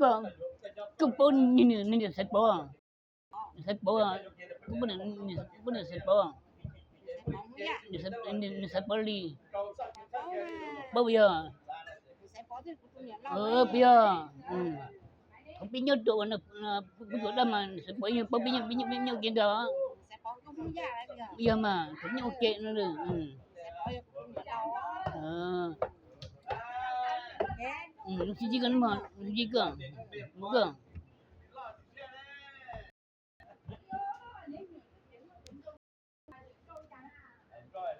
ກໍ ກໍເປັນນີ້ ນີ້ ນີ້ ໃສ່ປໍ ໃສ່ປໍ ກໍບໍ່ໄດ້ ນີ້ ບໍ່ໄດ້ໃສ່ປໍ ນີ້ ໃສ່ ນີ້ ນີ້ ໃສ່ປໍລີ ປໍເບຍ ເອີ ເບຍ ອືມ ເຂົາໄປຍົດໂຕນະ ຜູ້ຍົດດາມາ ໃສ່ປໍເບຍ ປະເບຍ ເບຍ ເບຍ ເບຍ ເບຍ ເບຍ ເບຍ ມາ ເຂົາຍັງໂອເຄນັ້ນເລີຍ ອືມ ເອີ ອືມ ຊິຈິກັນມາ ຊິຈິກັນ ມັນກໍ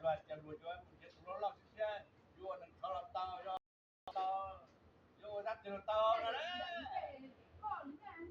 ວ່າຈະຮູ້ຢູ່ວ່າມັນເຮັດໂລລອກແທ້ໆ ຢູ່ອັນນັ້ນເຂົາລະເຕົາ ຢູ່ເຕົາ ຢູ່ຮັດຢູ່ເຕົານັ້ນແຫຼະ.